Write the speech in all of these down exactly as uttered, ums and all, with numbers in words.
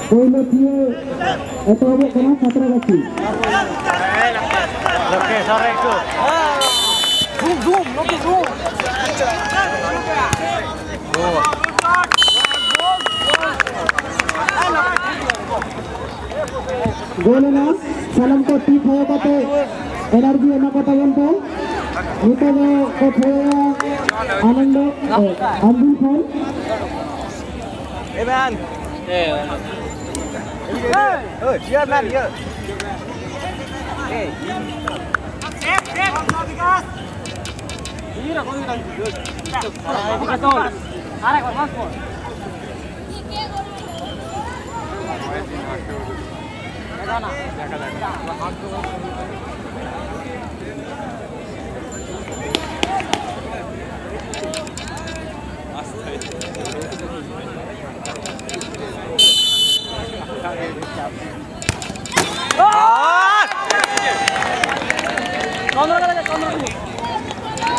ᱯᱳᱭᱞᱳ ᱛᱷᱤᱭᱟᱹ ᱮᱛᱚᱦᱚᱵᱚᱜ ᱠᱟᱱᱟ ᱥᱟᱸᱛᱨᱟᱜᱟᱪᱷᱤ᱾ ᱜᱳᱞ ᱮᱱᱟ, ᱥᱟᱱᱟᱢ ᱠᱚ ᱛᱤ ᱛᱷᱟᱭᱚ ᱠᱟᱛᱮ ᱮᱱᱟᱨᱡᱤ ᱮᱢᱟ ᱠᱚ ᱛᱟᱵᱚᱱ ᱯᱮ᱾ ᱱᱤᱛᱚᱜ ᱫᱚ ᱠᱚ ᱛᱷᱟᱭᱚᱭᱟ ᱟᱱᱚᱱᱫᱚ, ᱮ, ᱟᱢᱵᱩᱞ ᱠᱷᱚᱱ᱾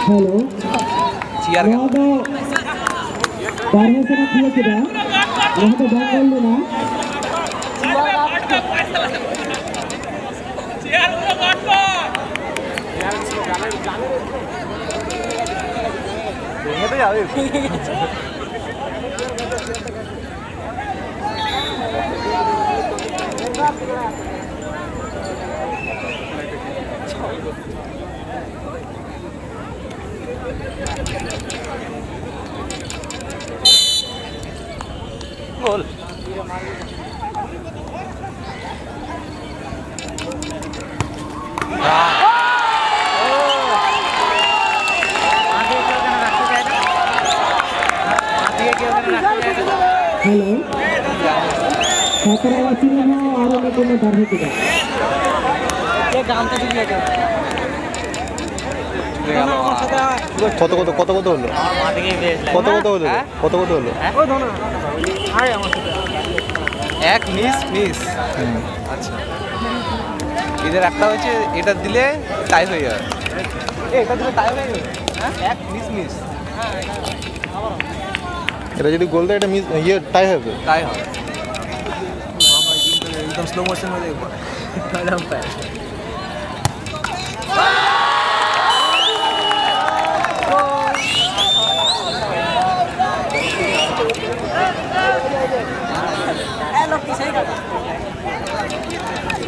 ᱦᱮᱞᱳ᱾ ᱪᱮᱭᱟᱨ ᱱᱚᱣᱟ ᱫᱚ ᱵᱟᱨᱦᱮ ᱥᱮᱱᱟᱜ ᱛᱷᱤᱭᱟᱹ ᱠᱮᱫᱟ᱾ ᱱᱚᱣᱟ ᱫᱚ ᱵᱟᱝ ᱜᱳᱞ ᱞᱮᱱᱟ᱾ ᱜᱳᱞ᱾ ᱦᱮᱞᱳ᱾ ᱥᱟᱸᱛᱨᱟᱜᱟᱪᱷᱤ ᱨᱮᱦᱚᱸ ᱟᱨᱚ ᱢᱤᱫᱴᱮᱱ ᱮ ᱫᱟᱲᱦᱤ ᱠᱮᱫᱟ᱾ ᱪᱮᱫ ᱜᱟᱱ ᱛᱮ ᱡᱩᱫᱤ ᱟᱸᱡᱚᱢ᱾ কত কত কত কত হলো? কত কত হলো? কত কত হলো? এক মিস মিস। আচ্ছা, এদের একটা হয়েছে, এটা দিলে টাই হয়ে যাবে। এ, এটা দিলে টাই হয়ে যাবে। হ্যাঁ, এক মিস মিস। এটা যদি গোল দেয়, এটা মিস, ইয়ে, টাই হবে। টাই হবে। একদম স্লো মোশন হয়ে যাবে।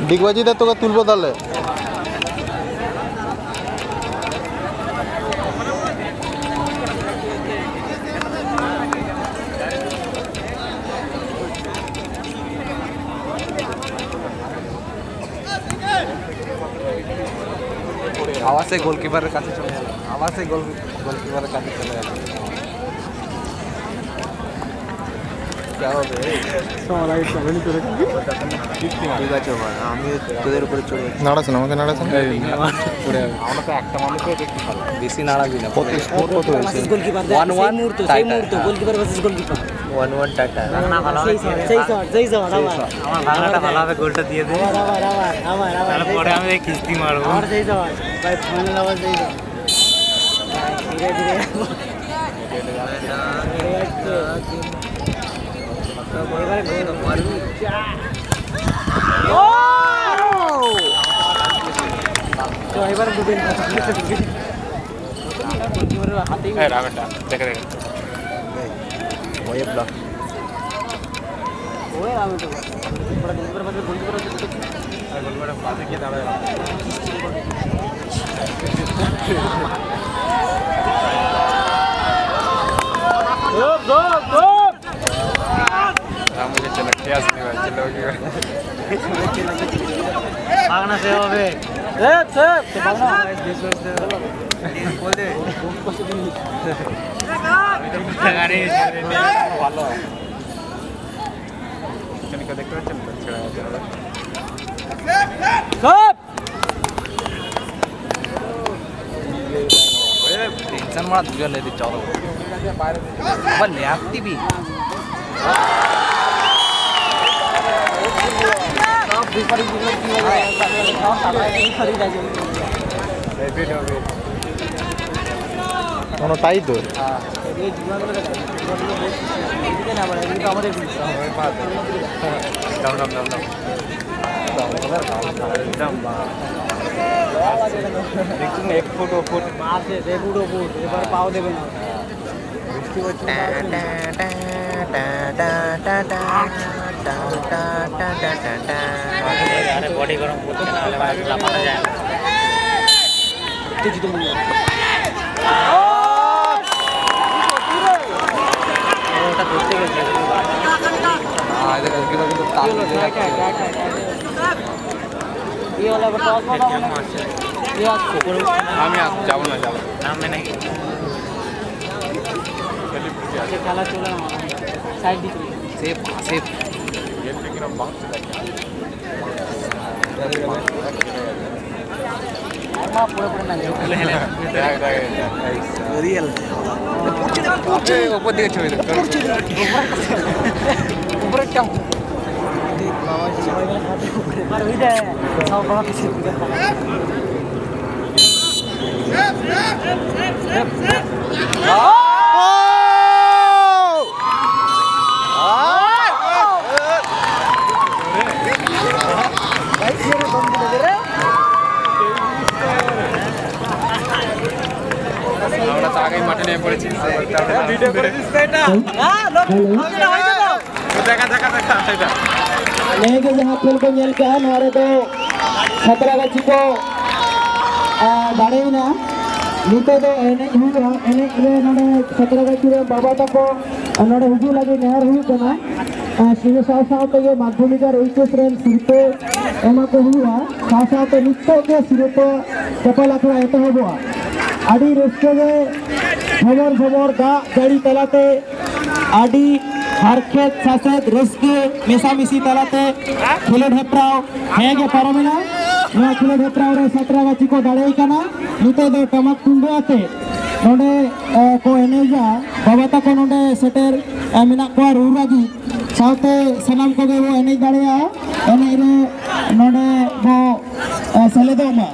ডিগবাজিদা, তোকে তুলবো তাহলে। আবার সেই গোলকিপারের কাছে চলে গেল, আবার সেই গোল গোলকিপারের কাছে চলে গেল। ঠিক আছে, বাবা, আমি তোদের উপরে চড়ে যাচ্ছি। নাড়াস না, আমাকে নাড়াস না। আমরা তো একটা মানুষও দেখতে পাবো। বেশি নাড়াবি না। কত স্কোর কত হয়েছে? গোলকিপার, ওয়ান ওয়ান, মুহূর্ত, সেই মুহূর্ত, goalkeeper versus goalkeeper. One one tata. সেই শট, সেই শট, সেই শট, আবার। আমার ভাগনাটা ভালোভাবে গোলটা দিয়ে দে। আবার, আবার, আবার, আবার, আবার, তাহলে সেই পরে শট। আমি এই কিস্তি মারবো। আবার সেই শট। ভাই, ফাইনাল আবার সেই শট। ধীরে ধীরে। এবারে গোল। তো এবারে ডুবে। গোলকিপারের হাতেই। এই রাবেটা, দেখে দেখে। ওই ব্লক। ওই আমি তো। গোলকিপারের পাশে, গোলকিপারের পাশে। আর গোলকিপারের পাশে গিয়ে দাঁড়ায়। রামু যে চলে, কে আসতে পারে, চলে ওকে। ভাগনা সে হবে। এ, সে, তো ভাগনা। বল দে। ভালো। পিছনে কেউ দেখতে পাচ্ছেন তো? ছেড়ে দিতে হবে। সব। ᱥᱮᱱ ᱢᱟ ᱫᱩᱡᱚ ᱞᱟᱹᱭ ᱫᱤ ᱪᱚᱞᱚ᱾ ᱵᱟᱞᱮ ᱟᱯᱛᱤ ᱵᱤ᱾ কোনো তাই তো। একদম। দেখুন, এক ফুট ও ফুট। মারছে, যে ফুট ও ফুট, এবার পাও দেবে না। আরে বডি গরম করছে না, হলে মানে লাফানো যায় না। ওটা ধরতে গেছে। আহ, এটা গোলকিপার কিন্তু তাড়িয়ে দিতে যাচ্ছে। ইয়ে হলে আবার টস মারা হবে না। ইয়ে আসছে। আমি আর যাবো না, যাবো না। নামবে নাকি? আচ্ছা, খেলা চলে না। সাইড দিয়ে চলে। Safe, safe. আমার পুরো পুরো না। দেখ, দেখ, দেখ। রিয়েল। ওপর দিকে ছবি দেখ। উপরেরটা। আর ওই যে সব বড় কিছু। আমরা তো আগেই মাঠে নেমে পড়েছি। ভিডিও করে দিস তো এটা। হ্যাঁ, লোক, হ্যালো। হয়েছে তো, হয়েছে তো। দেখা, দেখা, দেখা, এটা। ᱱᱤᱭᱟᱹ ᱜᱮ ᱡᱟᱦᱟᱸ ᱠᱷᱮᱞ ᱠᱚ ᱧᱮᱞ ᱠᱮᱜᱼᱟ, ᱱᱚᱣᱟ ᱨᱮᱫᱚ ᱥᱟᱛᱨᱟᱜᱟᱪᱷᱤ ᱠᱚ, ᱟ, ᱫᱟᱲᱮᱭᱮᱱᱟ᱾ ᱱᱤᱛᱚᱜ ᱫᱚ ᱮᱱᱮᱡ ᱦᱩᱭᱩᱜᱼᱟ᱾ ᱮᱱᱮᱡ ᱨᱮ ᱱᱚᱰᱮ ᱥᱟᱛᱨᱟᱜᱟᱪᱷᱤ ᱨᱮᱱ ᱵᱟᱵᱟ ᱛᱟᱠᱚ ᱱᱚᱰᱮ ᱦᱤᱡᱩᱜ ᱞᱟᱹᱜᱤᱫ ᱱᱮᱦᱚᱨ ᱦᱩᱭᱩᱜ ᱠᱟᱱᱟ᱾ ᱟ, ᱤᱱᱟᱹ ᱥᱟᱶ ᱥᱟᱶ ᱛᱮᱜᱮ ᱢᱟᱫᱽᱫᱷᱚᱢᱤᱠ ᱟᱨ ᱮᱭᱤᱪ ᱮᱥ ᱨᱮᱱ ᱥᱤᱨᱯᱟᱹ ᱮᱢᱟ ᱠᱚ ᱦᱩᱭᱩᱜᱼᱟ᱾ ᱥᱟᱶ ᱥᱟᱶᱛᱮ ᱱᱤᱛᱚᱜ ᱜᱮ ᱥᱤᱨᱯᱟᱹ ᱪᱟᱯᱟᱞ ᱟᱠᱷᱲᱟ ᱮᱛᱚᱦᱚᱵᱚᱜᱼᱟ᱾ ᱟᱹᱰᱤ ᱨᱟᱹᱥᱠᱟᱹ ᱜᱮ ᱡᱷᱚᱢᱚᱨ ᱡᱷᱚᱢᱚᱨ ᱫᱟᱜ ᱡᱟᱹᱲᱤ ᱛᱟᱞᱟᱛᱮ ᱟᱹᱰᱤ ᱦᱟᱨᱠᱮᱛ ᱥᱟᱥᱮᱛ ᱨᱟᱹᱥᱠᱟᱹ ᱢᱮᱥᱟᱢᱤᱥᱤ ᱛᱟᱞᱟᱛᱮ ᱠᱷᱮᱞᱳᱰ ᱦᱮᱯᱨᱟᱣ ᱦᱮᱸ ᱜᱮ ᱯᱟᱨᱚᱢᱮᱱᱟ᱾ ᱱᱚᱣᱟ ᱠᱷᱮᱞᱳᱰ ᱦᱮᱯᱨᱟᱣ ᱨᱮ ᱥᱟᱛᱨᱟᱜᱟᱪᱷᱤ ᱠᱚ ᱫᱟᱲᱮᱭ ᱠᱟᱱᱟ᱾ ᱱᱤᱛᱚᱜ ᱫᱚ ᱴᱟᱢᱟᱠ ᱛᱩᱢᱫᱟᱹᱜ ᱟᱛᱮ ᱱᱚᱰᱮ ᱮ, ᱠᱚ ᱮᱱᱮᱡᱟ, ᱵᱟᱵᱟ ᱛᱟᱠᱚ ᱱᱚᱰᱮ ᱥᱮᱴᱮᱨ ᱮ, ᱢᱮᱱᱟᱜ ᱠᱚᱣᱟ ᱨᱩ ᱞᱟᱹᱜᱤᱫ᱾ ᱥᱟᱶᱛᱮ ᱥᱟᱱᱟᱢ ᱠᱚᱜᱮ ᱵᱚ ᱮᱱᱮᱡ ᱫᱟᱲᱮᱭᱟᱜᱼᱟ᱾ ᱮᱱᱮᱡ ᱨᱮ ᱱᱚᱰᱮ ᱵᱚ ᱮ, ᱥᱮᱞᱮᱫᱚᱜ ᱢᱟ᱾